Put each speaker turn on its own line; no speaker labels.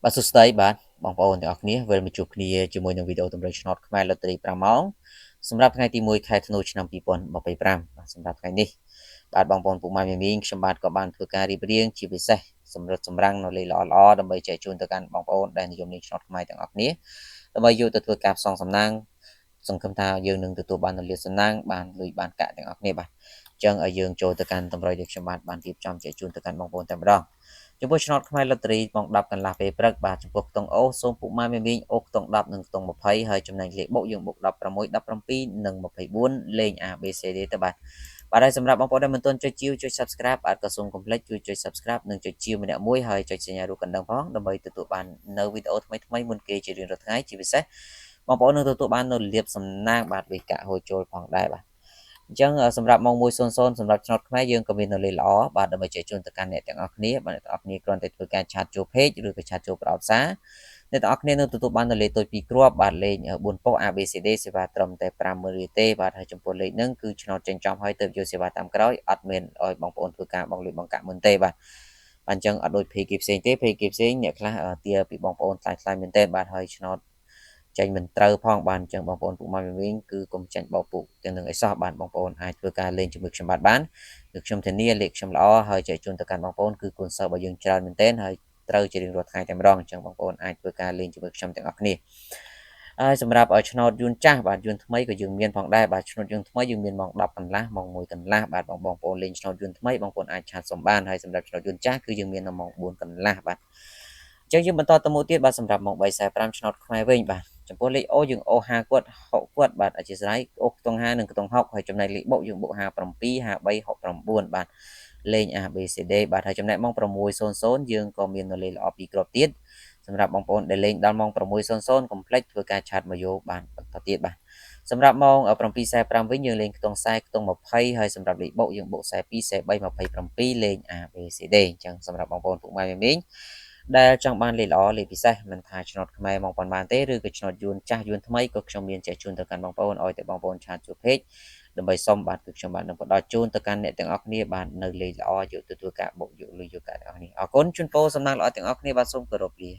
បាទសួស្តីបាទបងប្អូនទាំងអស់គ្នាវិលមកជួបគ្នាជាមួយនឹងវីដេអូតម្រុយឆ្នោតខ្មែរឡូតេរី5ម៉ោងសម្រាប់ថ្ងៃទី1ខែធ្នូឆ្នាំ2025បាទសម្រាប់ថ្ងៃនេះបាទបងប្អូនពុកម៉ែមីមីងខ្ញុំបាទក៏បានធ្វើការរៀបរៀងជាពិសេសសម្រិតសម្រាំងនៅលេខល្អៗដើម្បីចែកជូនទៅកាន់បងប្អូនដែលនិយមលេងឆ្នោតខ្មែរទាំងអស់គ្នាដើម្បីយកទៅធ្វើការផ្សងសំណាងសង្ឃឹមថាយើងនឹងទទួលបាននូវលាភសំណាងបានលុយបានកាក់ទាំងអស់គ្នាបាទអញ្ចឹងឲ្យយើងចូលទៅកាន់តម្រុយដែលខ្ញុំបាទបានរៀបចំចែកជូនទៅកាន់បងប្អូនតែម្ដងចំពោះឆ្នោតខ្មែរឡូតេរីម៉ោង10កន្លះពេលព្រឹកបាទចំពោះខ្ទង់អូសូមពុកម៉ែមីមីងអូខ្ទង់10និងខ្ទង់20ហើយចំណែកលេខបុកយើងបុក16 17និង24លេខ A B C D ទៅបាទបាទហើយសម្រាប់បងប្អូនដែលមិនទាន់ចុចជាវចុច Subscribe បាទក៏សូមកុំភ្លេចជួយចុច Subscribe និងចុចជាវម្នាក់មួយហើយចុចសញ្ញារូបកណ្ដឹងផងដើម្បីទទួលបាននៅវីដេអូថ្មីៗមុនគេជារៀងរាល់ថ្ងៃជាពិសេសបងប្អូននឹងទទួលបាននៅលាភសំណាងបាទវិកៈហូរចូលផងដែរបាទអញ្ចឹងសម្រាប់ម៉ោង1:00សម្រាប់ឆ្នោតខ្មែរយើងក៏មាននៅលេខល្អបាទដើម្បីចែកជូនទៅកាន់អ្នកទាំងអស់គ្នាបាទអ្នកទាំងអស់គ្នាគ្រាន់តែធ្វើការ chat ចូល page ឬក៏ chat ចូលប្រអប់សារអ្នកទាំងអស់គ្នានឹងទទួលបាននៅលេខតូច2គ្រាប់បាទលេខ4ប៉ុស្តិ៍ ABCD សេវាត្រឹមតែ50000រៀលទេបាទហើយចំពោះលេខហ្នឹងគឺឆ្នោតចេញចំហើយទៅយកសេវាតាមក្រោយអត់មានឲ្យបងប្អូនធ្វើការបង់លុយបង់កាក់មុនទេបាទបាទអញ្ចឹងអត់ដូច page គេផ្សេងទេ page គេផ្សេងអ្នកខ្លះទាពីបងប្អូនថ្លៃថ្លៃមែនទេបាទហើយឆ្នោតចេញមិនត្រូវផងបានអញ្ចឹងបងប្អូនពុកម៉ែមីងគឺកុំចាញ់បោកពុកទាំងនឹងអីសោះបានបងប្អូនអាចធ្វើការលេងជាមួយខ្ញុំបាទបានគឺខ្ញុំធានាលេខខ្ញុំល្អហើយចែកជូនទៅកាន់បងប្អូនគឺកូនសិស្សរបស់យើងច្រើនមែនទែនហើយត្រូវជារៀងរាល់ថ្ងៃតែម្ដងអញ្ចឹងបងប្អូនអាចធ្វើការលេងជាមួយខ្ញុំទាំងអស់គ្នាហើយសម្រាប់ឲ្យឆ្នោតយួនចាស់បាទយួនថ្មីក៏យើងមានផងដែរបាទឆ្នោតយួនថ្មីយើងមានម៉ោង10កន្លះម៉ោង1កន្លះបាទបងប្អូនលេងឆ្នោតយួនថ្មីបងប្អូនអាច chat សុំបានហើយសម្រាប់ឆ្នោតយួនចាស់គឺយើងមាននៅម៉ោង4កន្លះបាទអញ្ចឹងយើងបន្តទៅមុខទៀតបាទសម្រាប់ម៉ោង3:45ឆ្នោតខ្មែរវិញបាទចំពោះលេខអូយើងអូ5គាត់6គាត់បាទអធិស្ឋានអូខ្ទង់5និងខ្ទង់6ហើយចំណែកលេខបុកយើងបុក57 53 69បាទលេខ A B C D បាទហើយចំណែកម៉ោង6:00យើងក៏មាននៅលេខល្អពីរគ្រាប់ទៀតសម្រាប់បងប្អូនដែលលេងដល់ម៉ោង6:00កុំភ្លេចធ្វើការ chat មកយកបានបន្តទៀតបាទសម្រាប់ម៉ោង7:45វិញយើងលេងខ្ទង់40ខ្ទង់20ហើយសម្រាប់លេខបុកយើងបុក42 43 27លេខ A B C D អញ្ចឹងសម្រាប់បងប្អូនពុកម៉ែមីងដែលចង់បានលេខល្អលេខពិសេសមិនថាឆ្នោតខ្មែរមកប៉ុន្មានទេឬក៏ឆ្នោតយួនចាស់យួនថ្មីក៏ខ្ញុំមានចែកជូនទៅកាន់បងប្អូនឲ្យតែបងប្អូន chat ជួ page ដើម្បីសុំបាទគឺខ្ញុំបាទនឹងផ្ដល់ជូនទៅកាន់អ្នកទាំងអស់គ្នាបាទនៅលេខល្អយកទទួលការបូកយកលុយយកកាទាំងអស់នេះអរគុណជូនពរសំណាងល្អទាំងអស់គ្នាបាទសូមគោរពលា។